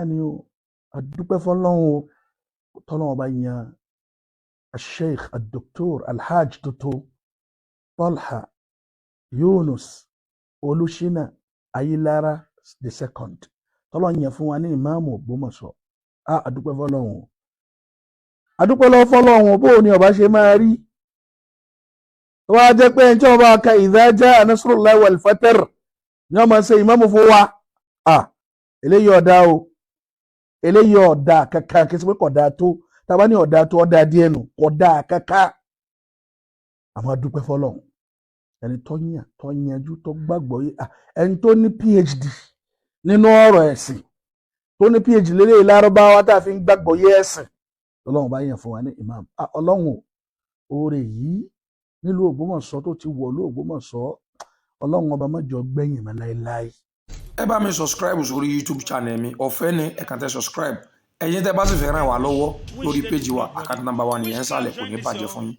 Ni o, àdúpẹ́ fọlọ́run o, tọ́lọ́run ọba yan Sheikh Dr. Alhaj Dr. Talha Yunus Olùṣínà Ayilara the second, tọ́lọ́run yàn fún wa ní ìmáàmù Ògbómọ̀ṣọ́. A àdúpẹ́ fọlọ́run o, àdúpẹ́ lọ́wọ́ fọlọ́run o. Bó o ní ọba ṣe máa rí tó wá jẹ́ pé ẹni tí wọ́n bá ka idha jaa nasrullahi wal fath ni wọ́n máa ṣe ìmáàmù fún wa. À, eléyìí ọ̀dà o, eléyìí ọ̀dà kankan. Kí n sọ pé kódà tó tábà ní ọ̀dà tó ọ̀dà díẹ̀ nù, kódà kankan. Àmọ́ adúpẹ́ fọlọ́run, ẹni tó yàn, tó yanjú, tó gbàgbọ́ yé, ẹni tó ní PhD nínú ọ̀rọ̀ ẹ̀sìn, tó ní PhD lélẹ́yìí lárúbáwá tá a fi ń gbàgbọ́ yé ẹ̀sìn, ọlọ́run bá yàn fún wa ní imam. Ọlọ́run o, oore yìí nílùú Ògbómọ̀ṣọ́ tó ti wọ̀ lú Ògbómọ̀ṣọ́, ọlọ́run ọba má jọ̀ọ́ gbẹ̀yìn mọ́ láéláé. Ẹ bá mi subscribe sórí YouTube channel mi, ọ̀fẹ́ ni. Ẹ kàn tẹ subscribe. Ẹ̀yin tẹ́ bá sì fẹ́ ràn wá lọ́wọ́ lórí péjì wa, account number wa nìyẹn ń sàlẹ̀. Kò ní bàjẹ́ fún yín.